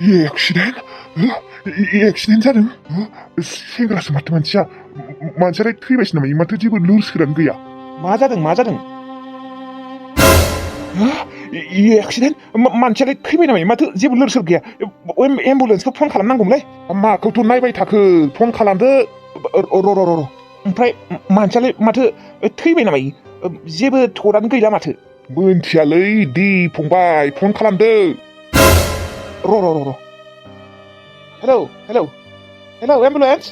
accident accident जादों सेंग्रासो माथो मानसियालाय थैबायसो नामा माथो जेबो लुरसोरानो गैया मा जादों एक्सिडेन्ट मानसियालाय थैबाय नामा माथो जेबो लुरसोर गैया एम्बुलेन्सखौ फन खालामनांगौमोनलै माखौथ' नायबाय थाखो फन खालामदो र' ओमफ्राय मानसियालाय माथो थैबाय नामा जेबो थरानो गैला माथो मोनथियालै दे फंबाय फन खालामदो र' हेलौ एम्बुलेन्स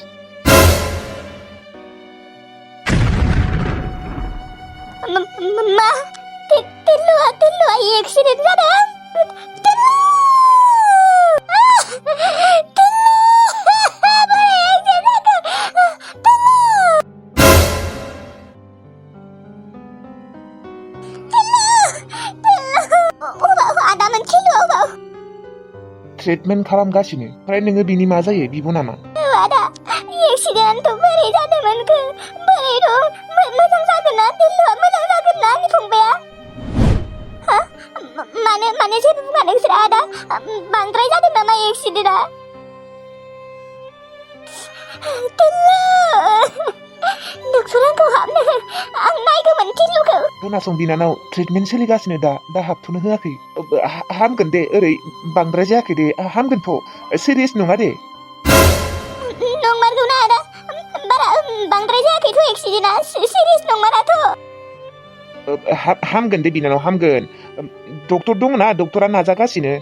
मा टिल्लुआ एक्सिडेन्ट जादों ट्रिटमेन्ट खालामगासिनो ओमफ्राय नोङो बिनि मा जायो बिब' नामा आदा एक्सिडेन्ट बोरै जादोंमोन बोरै दं मोजां जागोन ना टिल्लुआ मोजां जागोन ना आंनि फंबाया हा माने जेबो बुङा नोंसोर आदा बांद्राय जादों नामा एक्सिडेन्टआ टिल्लु डक्टरा आंखौ हाबनो आं नायगौमोन टिल्लुखौ खोनासं बिनानाव ट्रिटमेन्ट सोलिगासिनो दा हाबथ'नो होआखै हामगोन दे ओरै बांद्राय जायाखै दे हामगोनथ' सिरियास नङा दे नंमारगौना आदा बारा बांद्राय जायाखैथ' एक्सिडेन्टआ सिरियास नंमाराथ' हामगोन दे बिनानाव हामगोन डक्टर दंना डक्टरा नाजागासिनो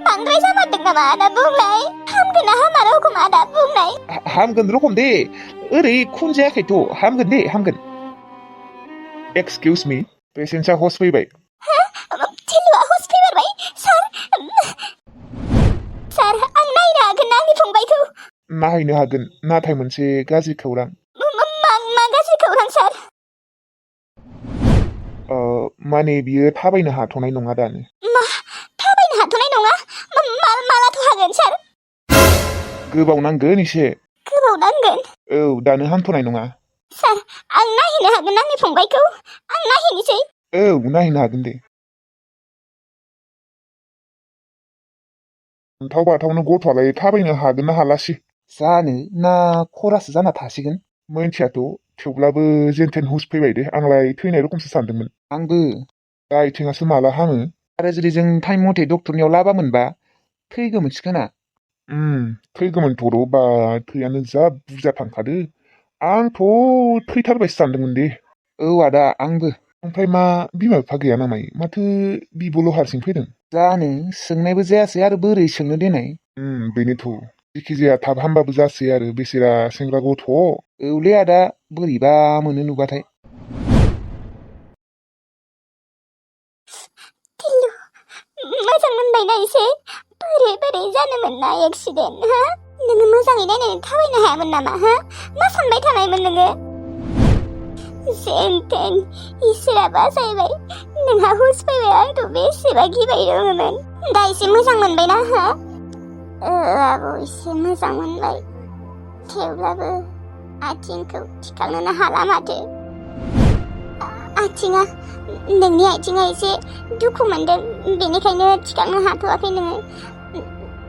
बांद्राय जामारदों नामा आदा बुंलाय हामगोन ना हामा रखम आदा बुंनाय हामगोन रखम दे ओरै खुन जायाखैथ' हामगोन दे हामगोन एक्सकिउज मी पेसेन्टआ हस्ट फैबाय टिल्लुआ हस्ट फैबाय सार आं नायनो हागोन ना आंनि फंबायखौ नायनो हागोन नाथाय मोनसे गाज्रि खौरां मा गाज्रि खौरां सार माने बियो थाबायनो हाथ'नाय नङा दानो मा थाबायनो हाथ'नाय नङा मालाथ' हागोन सार गोबाव नांगोन एसे गोबाव नांगोन औ दानो हामथ'नाय नङा सार आं नायहैनो हागोन आंनि फंबायखौ आं नायहैनोसै औ नायहैनो हागोन दे अन्थाव बाथावनो गथ'आलाय थाबायनो हागोन ना हालासि जानो ना खरासो जाना थासिगोन मोनथियाथ' थेवब्लाबो जेनथेन हुस फैबाय दे आंलाय थैनाय रखमसो सानदोंमोन आंबो दा आथिङासो माला हामो आरो जुदि जों टाइम मथे डक्टरनियाव लाबामोनबा थैगौमोनसो खोना थैगौमोनथ' र' बा थैयानो जा बुरजा थांखादो आंथ' थैथारबायसो सानदोंमोन दे औ आदा आंबो ओमफ्राय मा बिमा बिफा गैया नामाय माथो बिब'ल' हारसिं फैदों जानो सोंनायबो जायासै आरो बोरै सोंनो देनाय बेनोथ' जेखिजाया थाब हामबाबो जासै आरो बेसेरा सेंग्रा गथ' औलै आदा बोरैबा मोनो नुबाथाय टिल्लु मोजां मोनबायना एसे बोरै जानो मोनना एक्सिडेन्ट हा नोङो मोजाङै नायनानै थाबायनो हायामोन नामा हा मा सानबाय थानायमोन नोङो जेनथेन इसोरा बासायबाय नोंहा हुस फैबाय आंथ' बेसेबा गिबाय दङमोन दा एसे मोजां मोनबायना हा आब' एसे मोजां मोनबाय थेवब्लाबो आथिंखौ थिखांनोनो हाला माथो आथिङा नोंनि आथिङा एसे दुखु मोनदों बेनिखायनो थिखांनो हाथ'वाखै नोङो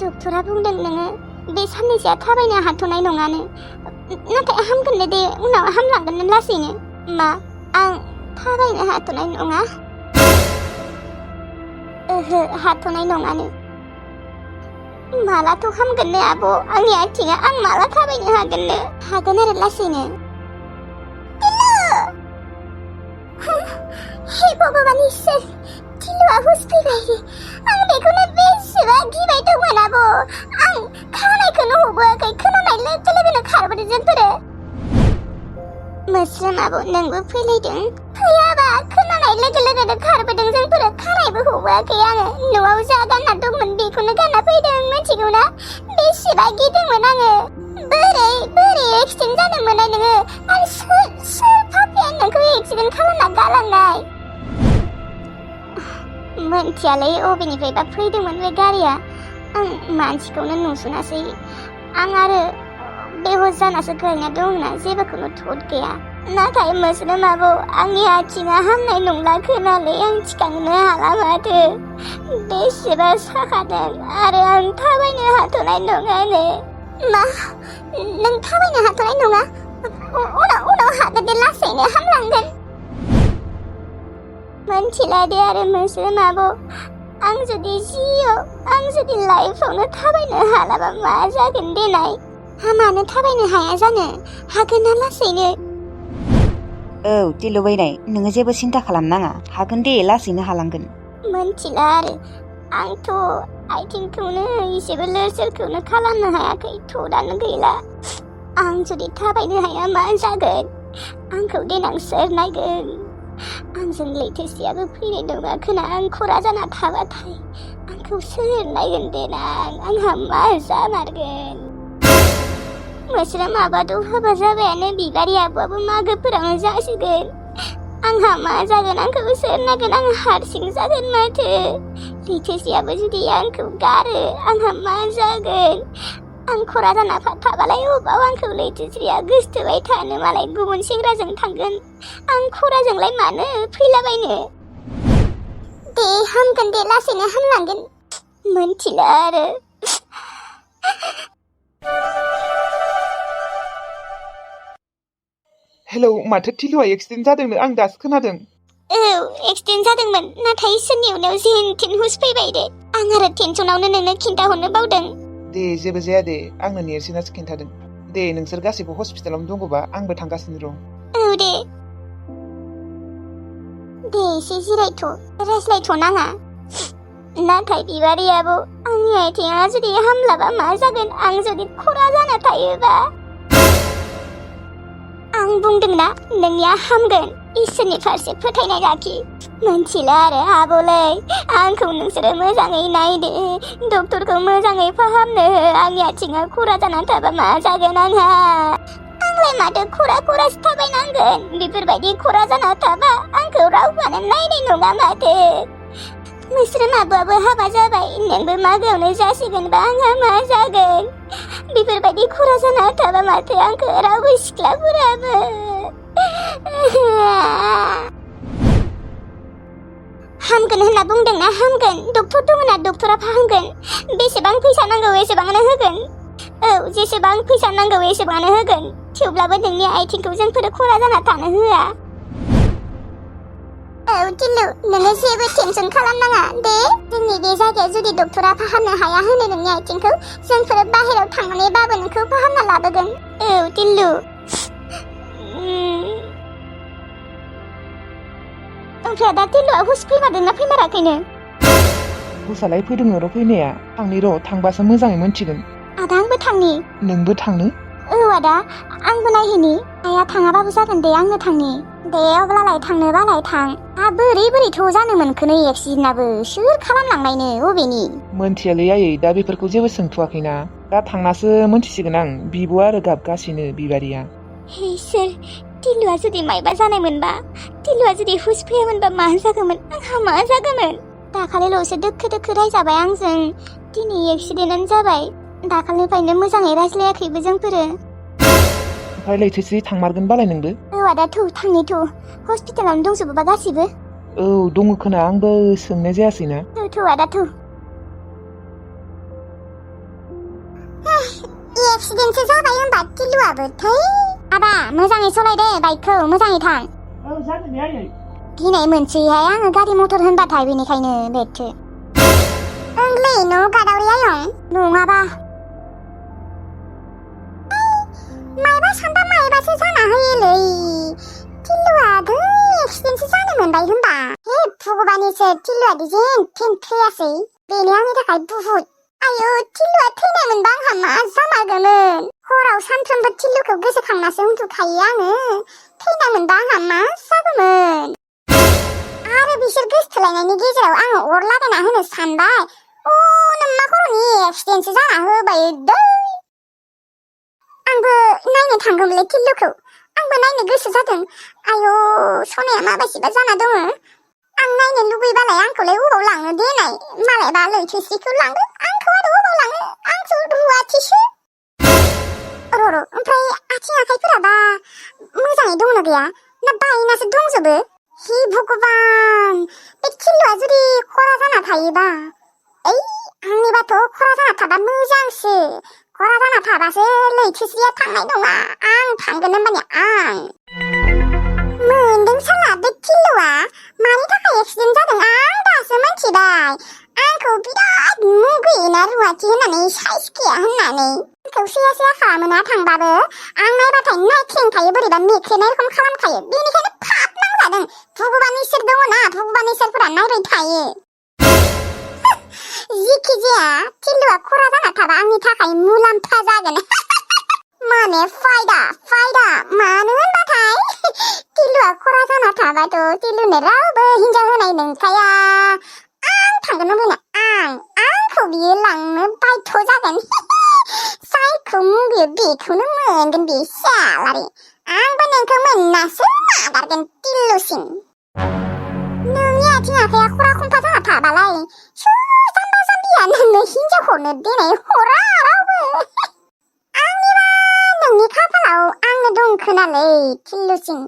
डक्टरा बुंदों नोङो बे साननैसोआ थाबायनो हाथ'नाय नङानो नाथाय हामगोन दे उनाव हामलांगोन नों लासैनो मा आं थाबायनो हाथ'नाय नङा ओहो हाथ'नाय नङानो मालाथ' हामगोननो आब' आंनि आथिङा आं माला थाबायनो हागोननो हागोन आरो लासैनो हे भगबान इसोर टिल्लुआ हुस फैबाय आं बेखौनो बेसेबा गिबाय दंमोन आब' आं खानायखौनो हबाखै खोनानाय लोगो लोगोनो खारबोदों जोंफोरो मोस्रोम आब' नोंबो फैलायदों फैयाबा खोनानाय लोगो लोगोनो खारबोदों जोंफोरो खानायबो हबाखै आङो न'आव जा गानना दंमोन बेखौनो गानना फैदों मिथिगौना बेसेबा गिदोंमोन आङो बोरै एक्सिडेन्ट जानो मोननाय नोङो आरो सोर पापिया नोंखौ एक्सिडेन्ट खालामना गालांनाय मोनथियालै अबेनिफ्रायबा फैदोंमोन बे गारिया आं मानसिखौनो नुसनासै आं आरो बेहुस जानासो गोलैना दंना जेबोखौनो थद गैया नाथाय मोस्रोम आबौ आंनि आथिङा हामनाय नंला खोनालै आं थिखांनो हाला माथो बेसेबा साखादों आरो आं थाबायनो हाथ'नाय नङानो मा नों थाबायनो हाथ'नाय नङा उनाव हागोन दे लासैनो हामलांगोन मोनथिला दे आरो मोस्रोम आबौ आं जुदि आं जुदि लाइफआवनो थाबायनो हालाबा मा जागोन देनाय मानो थाबायनो हाया जानो हागोन ना लासैनो औ दिलु बैनाय नोङो जेबो सिन्था खालामनाङा हागोन दे लासैनो हालांगोन मोनथिला आरो आंथ' आथिंखौनो एसेबो लोरसोरखौनो खालामनो हायाखै थ'दानो गैला आं जुदि थाबायनो हाया मा जागोन आंखौ देनां सोर नायगोन आंजों लैथोसेयाबो फैनाय नङा खोना आं खरा जाना थाबाथाय आंखौ सोर नायगोन देनां आंहा मा जामारगोन मोस्रोम आबाथ' हाबा जाबायानो बिबारि आब'आबो मागोफोरावनो जासिगोन आंहा मा जागोन आंखौ सोर नायगोन आं हारसिं जागोन माथो लैथोसेयाबो जुदि आंखौ गारो आंहा मा जागोन आं खरा जाना थाबालाय अबाव आंखौ लैथोसेया गोसथोबाय थानो मालाय गुबुन सेंग्राजों थांगोन आं खराजोंलाय मानो फैलाबायनो दे हामगोन दे लासैनो हामलांगोन मोनथिला आरो हेलौ माथो टिलुआ एक्सिडेन्ट जादोंनो आं दासो खोनादों औ एक्सिडेन्ट जादोंमोन नाथाय इसोरनि उनाव जेन थेन हुस फैबाय दे आं आरो टेनसनावनो नोंनो खिन्थाहरनो बावदों दे जेबो जाया दे आंनो नेरसोनासो खिन्थादों दे नोंसोर गासैबो हस्पिटालावनो दंगौबा आंबो थांगासिनो दं औ दे एसे जिरायथ' रायज्लायथ'नाङा नाथाय बिबारि आबौ आंनि आथिङा जुदि हामलाबा मा जागोन आं जुदि खरा जाना थायोबा आं बुंदोंना नोंनिया हामगोन इसोरनि फारसे फोथायनाय लाखि मोनथिला आरो आबौलै आंखौ नोंसोरो मोजाङै नायदो डक्टरखौ मोजाङै फाहामनो हो आंनि आथिङा खरा जाना थाबा मा जागोन आंहा आंलाय माथो खरासो थाबायनांगोन बेफोरबायदि खरा जाना थाबा आंखौ रावबोआनो नायनाय नङा माथो मोस्रोम आबौआबो हाबा जाबाय नोंबो मागोआवनो जासिगोनबा आंहा मा जागोन बेफोरबायदि खरा जाना थाबा माथो आंखौ रावबो सिख्लाफोराबो हामगोन होनना बुंदोंना हामगोन डक्टर दङना डक्टरा फाहामगोन बेसेबां फैसा नांगौ एसेबांनो होगोन औ जेसेबां फैसा नांगौ एसेबांनो होगोन थेवब्लाबो नोंनि आथिंखौ जोंफोर खरा जाना थानो होआ औ टिल्लु नोङो जेबो टेनसन खालामनाङा दे जोंनि बे जायगायाव जुदि डक्टरा फाहामनो हाया होनो नोंनि आथिंखौ जोंफोर बाहेरायाव थांनानैबाबो नोंखौ फाहामना लाबोगोन औ टिल्लु ओमफ्राय दा टिल्लुआ हुस फैमारदोंना फैमाराखैनो हुसालाय फैदों र' फैनाया थांनि र' थांबासो मोजाङै मोनथिगोन आदा आंबो थांनि नोंबो थांनो औ आदा आंबो नायहैनि आइया थाङाबाबो जागोन दे आंनो थांनि दे अब्लालाय थांनोबालाय थां बोरैथ' जानो मोनखोनो एक्सिडेन्टआबो सोर खालामलांनायनो अबेनि मोनथियालै आयै दा बेफोरखौ जेबो सोंथ'वाखैना दा थांनासो मोनथिसिगोन आं बिब' आरो गाबगासिनो बिबारिया सोर टिल्लुआ जुदि मायबा जानायमोनबा टिल्लुआ जुदि हुस फैयामोनबा मा जागौमोन आंहा मा जागौमोन दाखालिल'सो दोखो रायजाबाय आंजों दिनै एक्सिडेन्टआनो जाबाय दाखालिनिफ्रायनो मोजाङै रायज्लायाखैबो जोंफोरो ओमफ्राय लैथोसि थांमारगोन बालाय नोंबो औ आदा थांनि हस्पिटालावनो दंजोबोबा गासिबो औ दङ खोना आंबो सोंनाय जायासैना आदा एक्सिडेन्टसो जाबाय होनबा टिल्लुआबो थै आदा मोजाङै सलाय दे बाइकखौ मोजाङै थां औ जागोन दे आयै गिनाय मोनसैहाय आङो गारि मटर होनबाथाय बेनिखायनो बेथो ओंलै न' गादावरि आयं नङाबा मायबा सानबा मायबासो जाना होयोलै टिल्लुआ एक्सिडेन्टसो जानो मोनबाय होनबा हे भगबानसो टिल्लुआ जेन थेन थैयासै बेनो आंनि थाखाय बुहुत आयौ टिल्लुआ थैनाय मोनबा आंहा मा जामारगौमोन हराव सानफ्रोमबो टिल्लुखौ गोसोखांनासो उन्दुखायो आङो थैनाय मोनबा आंहा मा जागौमोन आरो बिसोर गोसथोलायनायनि गेजेराव आङो अर लागायना होनो सानबाय नोम्मा खर'नि एक्सिडेन्टसो जाना होबाय दै आंबो नायनो थांगौमोनलै टिल्लुखौ आंबो नायनो गोसो जादों आयौ सनाया माबायदिबा जाना दङ आं नायनो लुबैबालाय आंखौलाय अबाव लांनो देनाय मालायबा लैथोस्रिखौ लांगोन आंखौ आरो अबाव लाङो आंसो रुवाथिसो र' ओमफ्राय आथिं आखाइफोराबा मोजाङै दंना गैया ना बायनासो दंजोबो हि भगबान बे टिल्लुआ जुदि खरा जाना थायोबा आंनिबाथ' खरा जाना थाबा मोजांसो खरा जाना थाबासो लैथोस्रिया थांनाय नङा आं थांगोन होनबानिया आं मोनदों साला बे टिल्लुआ मानि थाखाय एक्सिडेन्ट जादों आं दासो मिथिबाय आंखौ बिराद मुगैयोना रुवाथि होननानै साइज गैया होननानै आंखौ सैया सैया खालामोना थांबाबो आं नायबाथाय नायख्रेंखायो बोरैबा मेख्रेनाय रखम खालामखायो बेनिखायनो फाप नांजादों भगबान इसोर दङना भगबान इसोरफोरा नायबाय थायो जिखि जाया टिल्लुआ खरा जाना थाबा आंनि थाखाय मुलाम्फा जागोन माने फायदा मानो होनबाथाय टिल्लुआ खरा जाना थाबाथ' टिल्लुनो रावबो हिनजाव होनाय नंखाया आं थांगोन होनबाना आंखौ बियो लांनो बायथ' जागोन जायखौ मुगैयो बेखौनो मोनगोन बे सालारि आंबो नोंखौ मोननासो नागारगोन टिल्लुसिम नोंनि आथिं आखाइया खरा खमफा जाना थाबालाय सोर जाम्बा जाम्बिया नोंनो हिनजाव हरनो देनाय हरा रावबो आंनिबा नोंनि खाफालाव आंनो दं खोनालै टिल्लुसिं